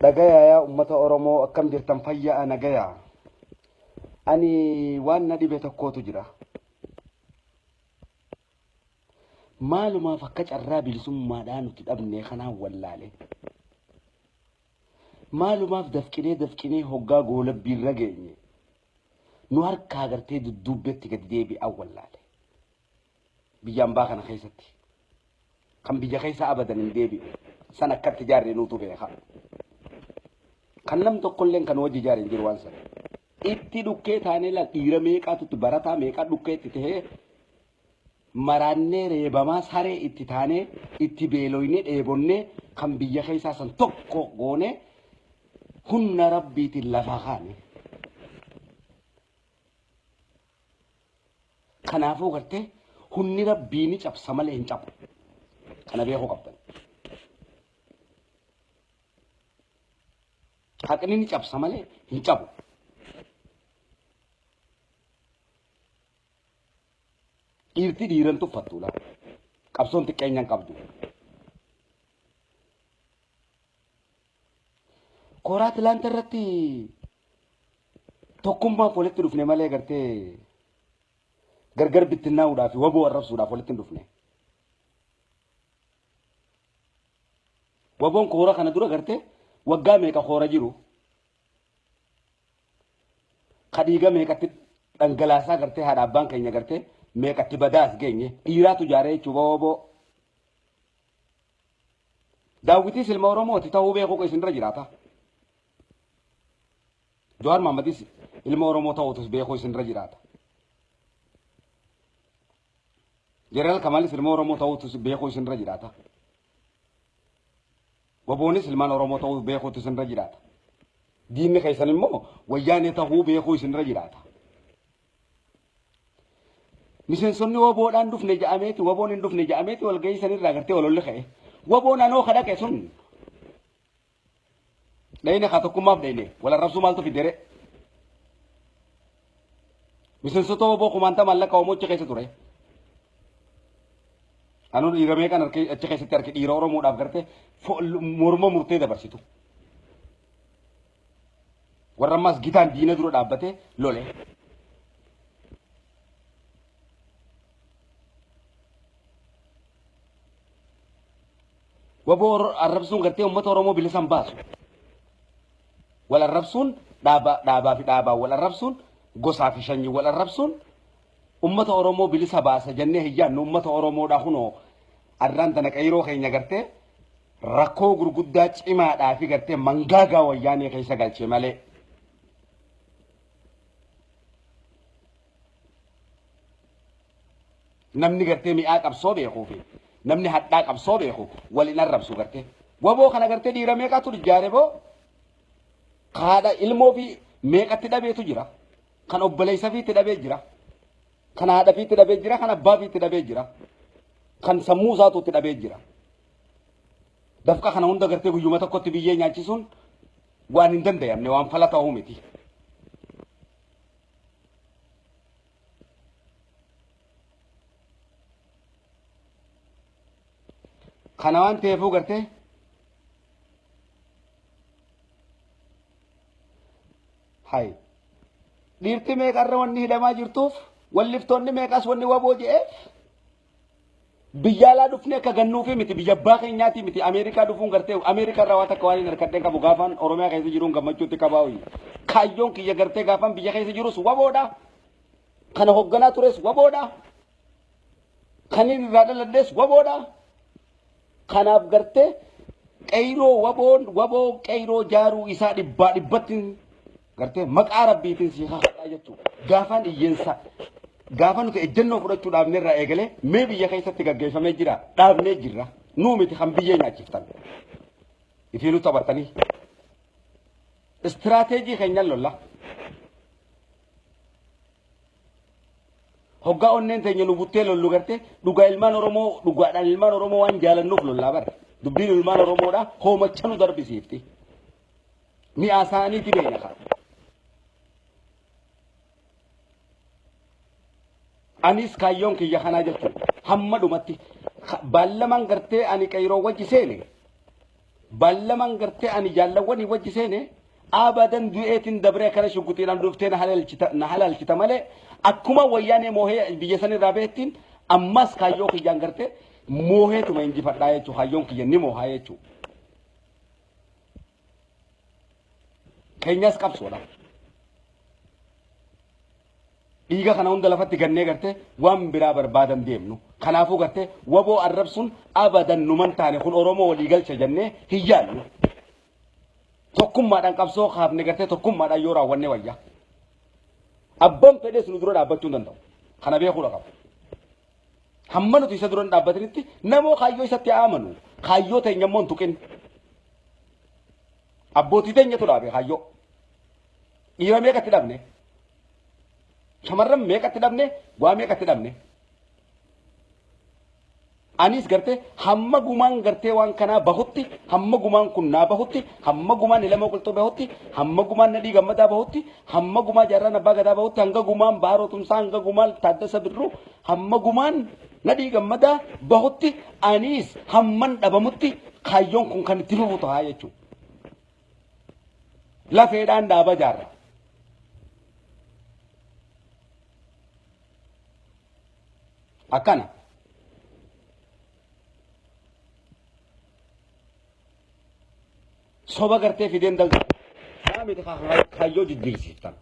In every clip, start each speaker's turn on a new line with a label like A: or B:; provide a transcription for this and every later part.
A: Dhagayaa yaa ummata Oromoo akkam jirtan fayya'a nagayaa. Ani waan na dhibe tokkootu jira. Maalumaaf akka carraa bilisummaadhaa nuti dhabne kanaan wallaale. Maalumaaf dafqinee dafqinee hoggaa goolabbiirra geenye. Nu harkaa gartee dudduubbetti gadi deebi'an wallaale. Biyya ambaa kana keessatti. Kan biyya keessa abadan hin deebi'u. San akkatti ijaarre nuutu beeka. Kan nam tokkolleen kan wajji ijaare hin jiru waan sana. Itti dhukkee taanee laal dhiira meeqaatu itti barataa meeqaa dhukkee itti tahee maraannee reebamaa saree itti taanee itti beeloynee dheebonnee kan biyya keessaa san tokko goonee humna rabbiitiin lafaa kaane. Kanaafuu gartee humni rabbii ni cabsa malee hin cabu. Kana beekuu qabdan. Haqni ni cabsa malee hin cabu. Dhiirti dhiiran tuffattuudha. Qabsoon xiqqeenya hin qabdu. Kooraa Tilaanta irratti tokkummaaf walitti dhufne malee gartee gargar bittinnaa'uudhaaf waboo arrabsuudhaaf walitti hin dhufne. Waboon koora kana dura gartee waggaa meeqa koora jiru ka dhiiga meeqatti dhangalaasaa gartee haadha abbaan keenya gartee meeqatti badaa as geenye dhiiraatu ijaaree jechuudha waboo. Daawwitis ilma Oromooti ta'uu beekuu isinirra jiraata. Jawaar Mohammadis ilma Oromoo ta'uutus beekuu isinirra jiraata. Jeneraal Kamaalis ilma Oromoo ta'uutus beekuu isinirra jiraata. Waboonis ilmaan Oromoo ta'uu beekuutu isinirra jiraata. Diinni keessan immoo wayyaanee ta'uu beekuu isinirra jiraata. Miseensonni waboodhaan dhufne ja'ameeti waboon hin dhufne ja'ameeti walgahii sanirraa gartee walolli ka'e. Waboon anoo ka dhaqe sun dhayne haa tokkummaaf dhayne wal arrabsuu maaltu fidere. Miseensota waboo kumaantamaan lakkaa'amu achi keessa ture. Anuu dhiira meeqan achi keessatti arge dhiira Oromoodhaaf gartee morma murtee dabarsitu. Warra ammaas gitaan diina dura dhaabbatee lole. Waboo arrabsuun gartee uummata Oromoo bilisa hin baasu. Wal arrabsuun dhaabaa fi dhaabaan wal arrabsuun gosaa fi sanyii wal arrabsuun uummata Oromoo bilisa baasa jennee hin yaadnu uummata Oromoodhaa kunoo arraan tana qeyroo keenya gartee rakkoo gurguddaa cimaadhaa fi gartee mangaagaa wayyaanee keessa galche malee. Namni gartee mi'aa qabsoo beekuu fi namni hadhaa qabsoo beeku wal hin arrabsu gartee. Waboo kana gartee dhiira meeqatu ijaare boo haadha ilmoo fi meeqatti dhabeetu jira. Kan obboleessa fiitti dhabee jira. Kan haadha fiitti dhabee jira. Kan abbaa fiitti dhabee jira. Kan sammuu isaatu itti dhabee jira. Dafqa kana hunda gartee guyyuma tokkotti biyyee nyaachisuun waan hin danda'amne waan fala ta'uu miti. Kana waan ta'eefuu gartee hay dhiirti meeqarra wanni hidhamaa jirtuuf walliftoonni meeqas wanni waboo je'eef biyya alaa dhufnee akka gannuufi miti biyya abbaa keenyaati miti Ameerikaa dhufuun gartee Ameerikaa irraa waan takka waan hin harkadheen qabu gaafaan Oromiyaa keessa jiruun gammachuutti qabaa kaayyoon kiyya gartee gaafaan biyya keessa jirus waboodha. Kana hoogganaa tures waboodha. Kan inni irraa dhaladhes waboodha. Kanaaf gartee qeyroo waboon waboo qeyroo jaaruu isaa dhibbaa dhibbatti gartee maqaa rabbiitiin si kakadhaa jechuudha. Gaafaan iyyeensa gaafa nuti ejjennoo fudhachuu dhaabne irraa eegalee mee biyya keessatti gaggeeffamee jira dhaabnee jirra. Nuu miti kan biyyee nyaachiftan. Ifiinuu taphattanii. Istiraateejii keenyan lolla. Hoggaa onneen teenya nu buttee lollu gartee dhugaa ilmaan Oromoo dhugaadhaan ilmaan Oromoo waan jaalannuuf lollaa bara. Dubbiin ilmaan Oromoodhaa hoomacha nu darbisiifti. Mi'aa isaaniiti beekna kaa. Anis kaayyoon kiyya kanaa jechuudha. Hamma dhumatti baallamaan gartee ani qeyroo wajji seene Ballaman gartee ani jaallawwanii wajji seene abadan du'eetiin dabree akkana shugguxiidhaan dhuftee na halalchita malee akkuma wayyaanee moohee biyya sanirraa beettiin ammas kaayyoo kiyyaan gartee mooheetuma injifadhaa jechuudha. Kaayyoon kiyya ni moohaa jechuudha. Keenyas qabsoodha. Dhiiga kana hunda lafatti gannee gartee waan biraa barbaadan deemnu. Kanaafuu gartee waboo arrabsuun abadan numan taane kun Oromoo walii galcha jennee hin yaadnu. Tokkummaadhaan qabsoo kaafne gartee tokkummaadhaan yoo raawwanne wayya. Abbaan fedhees nu dura dhaabbachuu hin danda'u. Kana beekuudha qabu. Hamma nuti isa dura hin dhaabbatinitti namoo kaayyoo isatti haa amanu. Kaayyoo teenya immoo hin tuqin. Abbootii teenyatu dhaabe kaayyoo. Dhiira meeqatti dhabne? Shamarran meeqatti dhabne? Waa meeqatti dhabne? Anis gartee hamma gumaan gartee waan kanaa bahutti, hamma gumaan kun naa bahutti, hamma gumaan Ilamoo Qilxuu bahutti, hamma gumaan Nadhii Gammadaa bahutti, hamma gumaa Jaarraan Abbaa Gadaa bahutti, hanga gumaan Baaroo Tumsaa, hanga gumaan Taaddasa Birruu, hamma gumaan Nadhii Gammadaa bahutti, anis hamman dhabamutti kaayyoon kun kan itti fufu ta'a jechuudha. Lafeedhaan dhaaba jaarra. Akkana. Soba gartee fideen daldalu. Naa miti kaayyoo jijjiirsiiftan.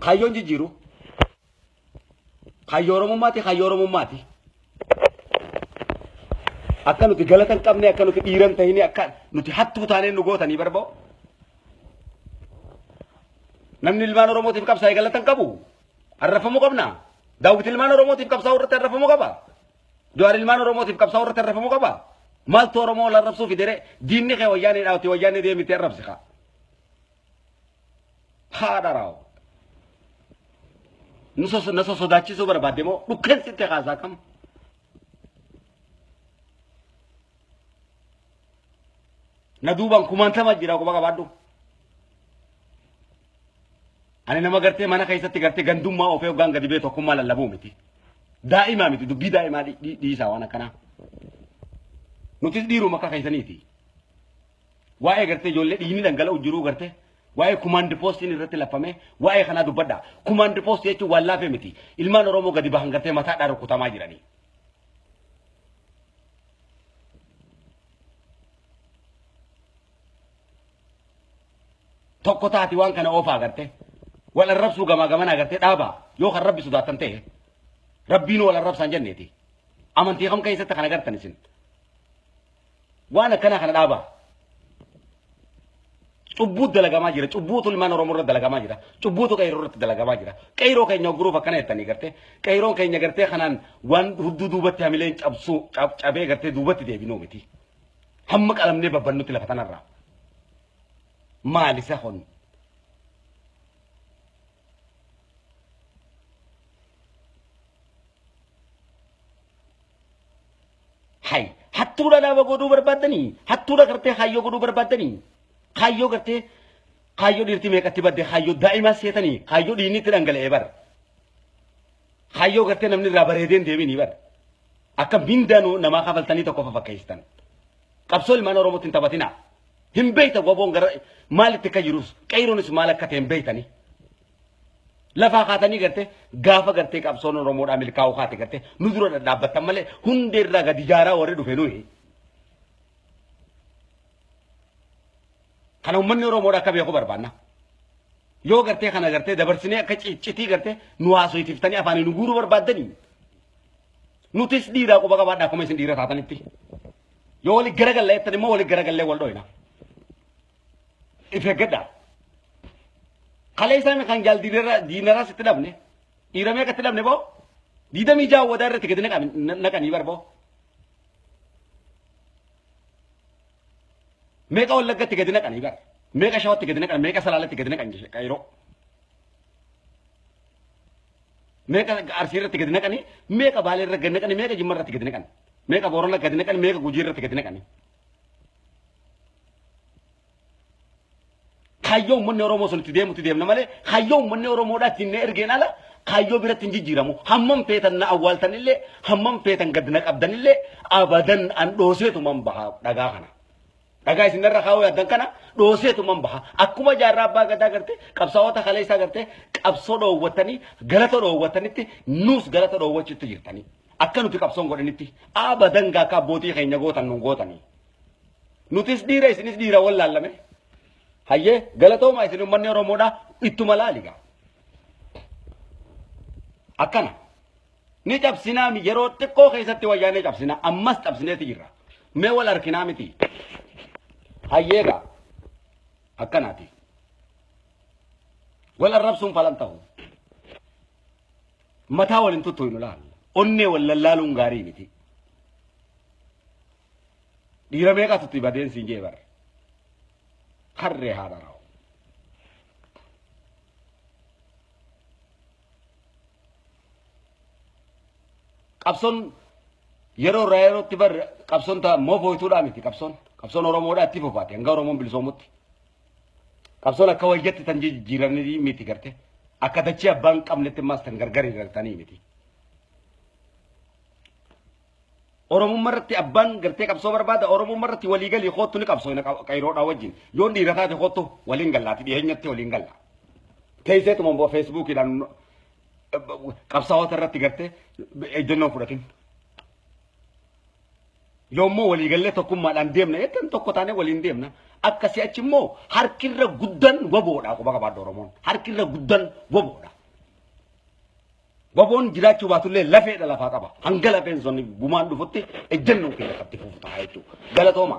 A: Kaayyoon jijjiiru. Kaayyoo Oromummaati, kaayyoo Oromummaati. Akka nuti galata hin qabne, akka nuti dhiira hin tahine, akka nuti hattuu taanee nu gootanii barba'u. Namni ilmaan Oromootiif qabsaa'e galata hin qabu. Arrafamuu qabna. Daawwit ilmaan Oromootiif qabsaa'uu irratti arrafamuu qaba. Jawaar ilmaan Oromootiif qabsaa'uu irratti arrafamuu qaba. Maaltu Oromoo wal arrabsuu fidere? Diinni kee wayyaanee dhaawti wayyaanee deemite arrabsi kaa. Haadha raawo. Na sosodaachisuu barbaadde moo dhukkeen sitti kaasaa kam? Na duubaan kumaantama jira quba qabaadhu. Ani nama gartee mana keessatti gartee gandummaa ofee hoggaan gadi bee tokkummaa lallabuu miti. Daa'imaa miti dubbii daa'imaa dhiisaa waan akkanaa. Nutis dhiiruma akka keessaniiti. Waa'ee gartee ijoollee dhiigni dhangala'u jiruu gartee waa'ee kumaandi poostiin irratti lafamee waa'ee kanaa dubbadha. Kumaandi poostii jechuun waan laafee miti. Ilmaan Oromoo gadi bahan gartee mataadhaan rukutamaa jiranii. Tokko taati waan kana oofaa gartee. Wal arrabsuu gamaa gamanaa gartee dhaabaa yoo kan rabbi sodaattan ta'e rabbiin wal arrabsaan jenneeti. Amantii kam keessatti kana gartan isin. Waan akkanaa kana dhaabaa. Cubbuu dalagamaa jira. Cubbuutu ilmaan Oromoo irra dalagamaa jira. Cubbuutu qeyroo irratti dalagamaa jira. Qeyroo keenya ogguruuf akkana jettanii gartee. Qeyroon keenya gartee kanaan waan hudduu duubatti hamileen cabsuu cabee gartee duubatti deebinuu miti. Hamma qalamnee babbannutti lafa tanarraa. Maali isa kun? Hay, hattuudha dhaaba godhuu barbaaddanii? Hattuudha gartee kaayyoo godhuu barbaaddanii? Kaayyoo gartee kaayyoo dhiirti meeqatti badde kaayyoo daa'imaa seetanii kaayyoo dhiinni itti dhangala'ee bar. Kaayyoo gartee namni irraa bareedeen deebiinii bar. Akka mindaanuu namaa kafaltanii tokko fafakkeessitan. Qabsoo ilmaan Oromootti hin taphatinaa. Hin beektan waboon gara maalitti akka jirus qeyroonis maal akka ta'e hin beektanii. Lafaa kaatanii gartee gaafa gartee qabsoon Oromoodhaa milkaa'uu kaate gartee nu dura dhadhaabbattan malee hundee irraa gadi jaaraa warri dhufe nuyi. Kana uummanni Oromoodhaa akka beeku barbaanna. Yoo gartee kana gartee dabarsinee akka ciccitii gartee nu haasoytiftanii afaanii nu guuruu barbaaddanii. Nutis dhiiraa quba qabaadhaa akkuma isin dhiira taatanitti. Yoo wali garagalle jettan immoo wali garagallee wal dhoyna. If eeggadhaa. Kalee isaan kan jaal diinaraa sitti dhabne dhiira meeqa itti dhabne boo 26 wadaa irratti gadi naqanii bar boo. Meeqa Wallaggatti gadi naqanii bar. Meeqa Shawatti gadi naqan meeqa Salaalatti gadi naqan yeroo. Meeqa Arsii irratti gadi naqanii meeqa Baalee irratti gadi naqanii meeqa Jimma irratti gadi naqan. Meeqa Boorana gadi naqanii meeqa Gujii irratti gadi naqanii. Kaayyoo uummanni Oromoo sun itti deemutti deemna malee kaayyoo uummanni Oromoodhaa ittiin na ergeen ala kaayyoo biratti hin jijjiiramu. Hammam feetan na awwaaltan illee hammam feetan gad na qabdan illee abadan an dhooseetuman baha dhagaa kana. Dhagaa isin irra kaa'uu yaaddan kana dhooseetuman baha. Akkuma jaarraa abbaa gadaa gartee qabsaa'ota kaleessaa gartee qabsoo dhoowwatanii galata dhoowwatanitti nuus galata dhoowwachuutti jirtanii. Akka nuti qabsoon godhanitti abadan gaa akka abbootii keenya gootan nun gootanii. Nutis dhiira isinis dhiira wallaallame. Hayyee galatooma isin uummanni Oromoodhaa ittuma laaligaa. Akkana. Ni cabsinaa mi yeroo xiqqoo keessatti wayyaanee cabsina ammas cabsineeti jirra. Mee wal harkinaa miti. Hayyeegaa akkanaati. Wal arrabsuun falan ta'u. Mataa wal hin tuttuqnu laal. Onnee wal lallaaluun gaarii miti. Dhiira meeqatu itti badeen siin jee bara. Harree haadha raa'u. Qabsoon yeroo irraa yerootti bar qabsoon ta moofooytuudhaa miti qabsoon. Qabsoon Oromoodhaa itti fufaati hanga Oromoon bilisoomutti. Qabsoon akka wayyatti tan jijjiiramni miti garte. Akka dachee abbaan qabnetti ammaas tan gargar hirartanii miti. Oromummaa irratti abbaan gartee qabsoo barbaada. Oromummaa irratti walii galii koottu ni qabsoo qeeyroodhaa wajjin. Yoon dhiira taate koottu waliin gallaati dhiyeenyatti waliin galla. Teesseetuma immoo feesbuukiidhaan qabsaa'ota irratti gartee ejjennoo fudhatin. Yoommoo walii gallee tokkummaadhaan deemna jettan tokko taanee waliin deemna. Akkasii achi immoo harkirra guddan waboodha quba qabaadha Oromoon. Harkirra guddan waboodha. Waboon jiraachuu baatullee lafeedha lafaa qaba. Hanga lafeen sun gumaan dhufutti ejjennoon keenya kan itti fufu ta'a jechuudha. Galatooma.